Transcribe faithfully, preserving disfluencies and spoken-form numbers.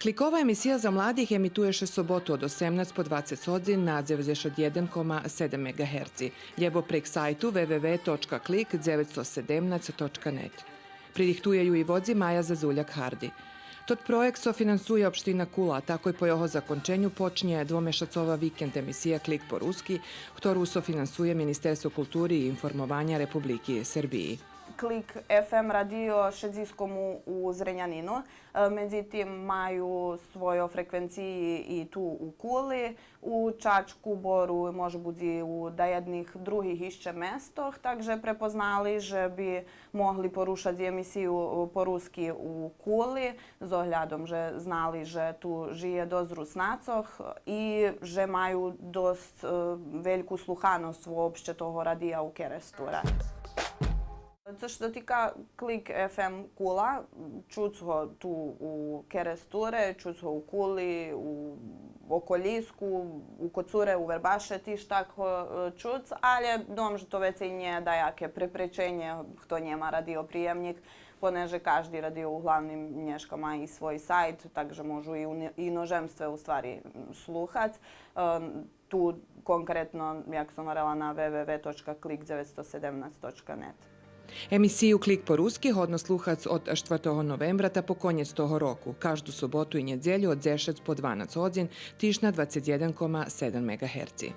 Кликова емисия за младих емитує ше соботу од осемнац по двацец годзин на дзеведзешат єден кома седем меґагерци, лєбо прейґ сайту w w w точка клик дзевецсто седемнац точка нет. Пририхтує ю и водзи Мая Зазуляк-Гарди. Тот проєкт софинансує општина Кула, та кой по його законченю почнє двомешацова викенд емисия Клик по руски, хтору софинансує Министерство култури и информованя Републики Сербиї. Клик F M радио шедзиско му у Зренянину, е, медзитим маю свойо фреквенциї и ту у Кули, у Чачку, Бору, може буц и у даєдних других ище местох, так же препознали же би могли порушац емисию, е, по руски у Кули, з оглядом же знали же ту жиє досц Руснацох и же маю досц, е, вельку слуханосц вообще того радия у Керестуре. Цо ше дотика Клик F M Кула, чуц го ту у Керестуре, чуц го у Кули, у околїску, у Коцуре, у Вербаше тиж так го, е, чуц, алє думам же то вецей нє даяке препреченє, хто нєма радиоприємнїк, понеже кажди радио углавним нєшка ма и свой сайт, так же можу и у не-, иножемстве у ствари, м, слухац. Е, ту конкретно, як сом говорела, на w w w точка клик дзевецсто седемнац точка нет. Емисию Клик по руски годно слухац од штвартого новембра та по конєц того року, кажду соботу и нєдзелю од дзешец по дванац годзин, тиж на двацец єден кома седем меґагерци.